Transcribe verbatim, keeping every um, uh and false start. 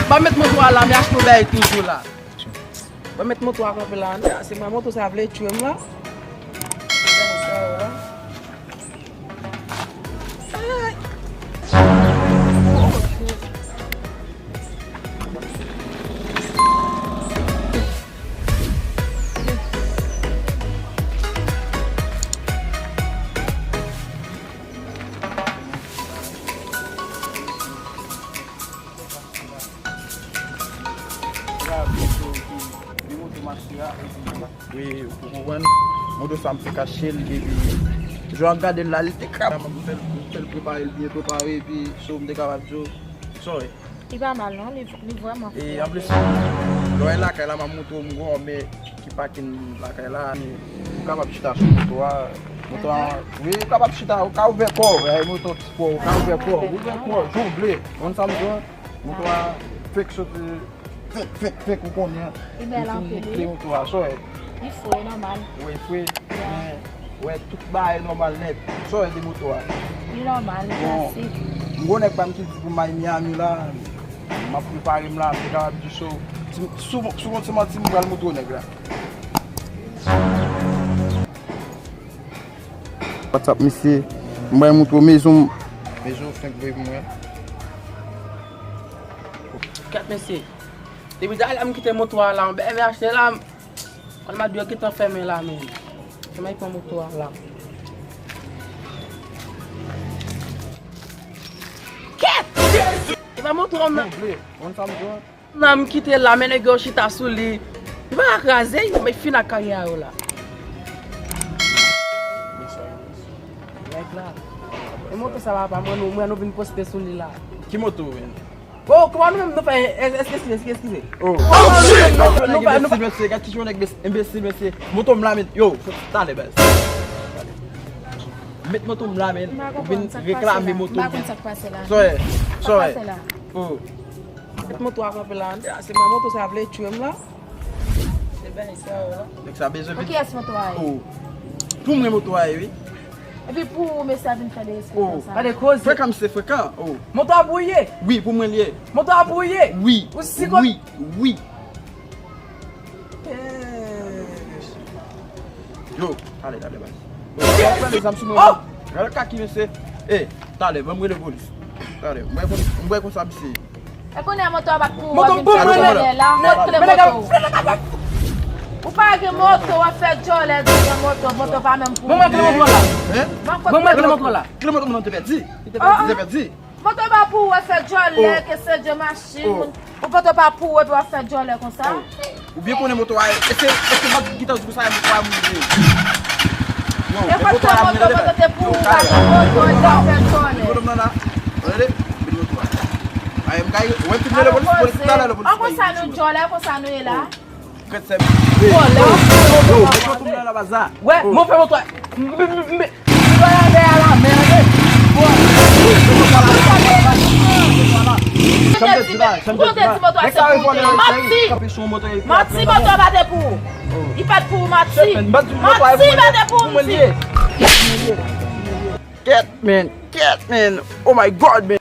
Ban m met moto a la, m achte yon bagay toujou la. Ban m met moto a kanpe la. Se mwen moto sa vle tchwe m la. Wi, ou konprann? Moto sa m fè kache l depi. Jan w ap gade l la, li te krab. M fè l, m fè l prepare l byen prepare, epi so m te kapab di w. Sorry. Li pa mal non, li, li vrèman fre. E anplis, lè w al lakay la, m ap montre w m gon men ki pakin lakay la. Ou kapab chita sou moto a. Moto a, wi, ou kapab chita, ou ka ouvè kò w, e, moto ti kò, ou ka ouvè kò w, ouvè kò w, jan w vle. Konn sa m di w? Moto a fenk soti, fenk, fenk, fenk, ou konnen. Li bèl anpil, wi. Kle moto a, sa w wè. Li fre, nòmal. Wi, fre. Men, wè, tout bagay nòmal nèt. Sa w wè de moto a? Li nòmal, li klasik. Bon, m gon nèg pa m ki di pou m al Miami la, m ap prepare m la, m te kapab di so. Sou, sou, sou yon ti manti, m pral montre w nèg la. WhatsApp misye, m bay moutre w mezon. Mezon fenk voye pou mwen. Kèt mesye. Depi talè m kite moto a la, m bève achte la. Kòm m ap di yo gentan fèmen la menm. Kòman li pran moto a la? Kèt! E pa moto a m nan. Konn sa m di w? Nan m kite la, men nèg yo chita sou li. Li pa ka kraze, yo mèt fin ak karyè yo la. Nèg la. E moto sa papa, mwen nou, mwen nou vin poste sou li la. Ki moto, men? Oh, kòman nou menm nou fè, es-, eskize, eskize, eskize. Oh. Oh, shit! Nou fè, nou fè, nou fè. Enbesil, mesye, gad ki jan nèg mes-, enbesil, mesye. Moto m la, men. Yo, talè, baz. Met moto m la, men. Ou vin reklame moto m. M pa konn sa k pase la. Sorry, sorry. Sa k pase la? Oh. Met moto a kanpe la. Se mwen moto sa vle tchwe m la. Se bagay sa yo la. Nèg sa bezwen. Pou kiyès moto a ye? Oh. Pou mwen moto a ye, wi. Epi pou ou mesye a vin fè derespektan sa. Gade koze. Frekan, misye frekan. Oh. Moto a pou ou ye? Wi, pou mwen li ye. Moto a pou ou ye? Wi. Ou si ko- Wi, wi. Yo, talè, talè, baz. Yo, talè, zam sou mwen. Oh! Gade kaki, mesye. Eh, talè, ban m rele polis. Talè, m wè kon-, m wè konsa, misye. E kounye a moto a bat pou ou, moto w ap vin fè djòlè la. Mèt kle moto w. Ou pa gen moto, w ap fè djòlè di gen moto, moto pa menm pou ou. Ban mwen kle moto a la. Ban mwen kle moto a la. Kle moto m nan te pèdi. Li te pèdi. Moto pa pou ou, w ap fè djòlè, ke se dye machin, moun. Ou moto pa pou ou, epi w ap fè djòlè konsa. Ou byen konnen moto a, e se, e se bat gitan sou sa, moto a mouri. Yo, e moto a la mouri, moto te pou ou, pa gen moto, e pa fè djòlè. Moto m nan la. Tande? Moto a. Ay, m kay, wè, m fin rele polis, polis, talè, polis. An konsa nou djòlè, konsa nou ye la. Kèt sè. Vòlè, w ap fè moto. Yo, moto m nan la, baza. Wè, mwen fè moto a. M, m, m, m, Chanm de di la, chanm de di la. Nèg sa yo vòlè, nèg sa yo kanpe sou yon moto, epi apre. Manti, moto pa te pou ou. Li pa t pou ou, manti. Manti, pa te pou ou, m di. Kèt, man. Kèt, man. Oh my God, man.